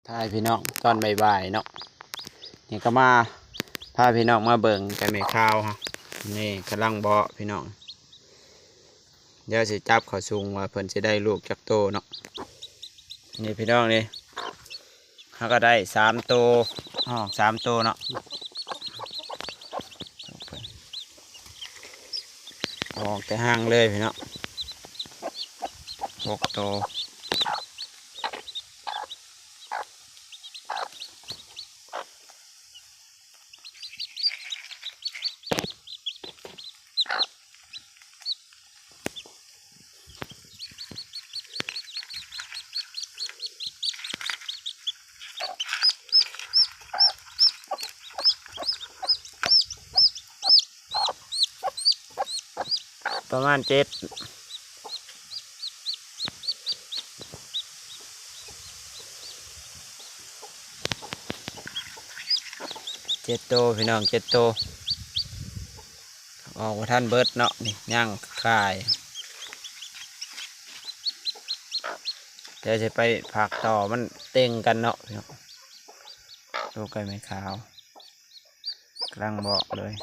ຖ່າຍພີ່ນ້ອງຕອນບ່າຍໆເນາະ. ນີ້ກໍມາພາພີ່ນ້ອງມາເບິ່ງໄກ່ແມ່ຂາວເຮົາ. ນີ້ກຳລັງເບາະພີ່ນ້ອງ. ດຽວຊິຈັບເຂົ້າສູງວ່າເພິ່ນຊິໄດ້ລູກຈັກໂຕເນາະ. ນີ້ພີ່ນ້ອງນີ້ ເຮົາກໍໄດ້ສາມໂຕ ອອກສາມໂຕເນາະ. ອອກແຕ່ຫາງເລີຍພີ່ນ້ອງ ຫົກໂຕ. ປະມານເຈັດ ເຈັດໂຕພີ່ນ້ອງ ເຈັດໂຕ. ອອກບໍ່ທັນເບິດເນາະ ນີ້ຍັງຂາຍ. ດຽວຊິໄປພາກຕໍ່ ມັນເຕັງກັນເນາະພີ່ນ້ອງ. ໂຕໄກ່ແມ່ຂາວ ກຳລັງເບາະເລີຍ.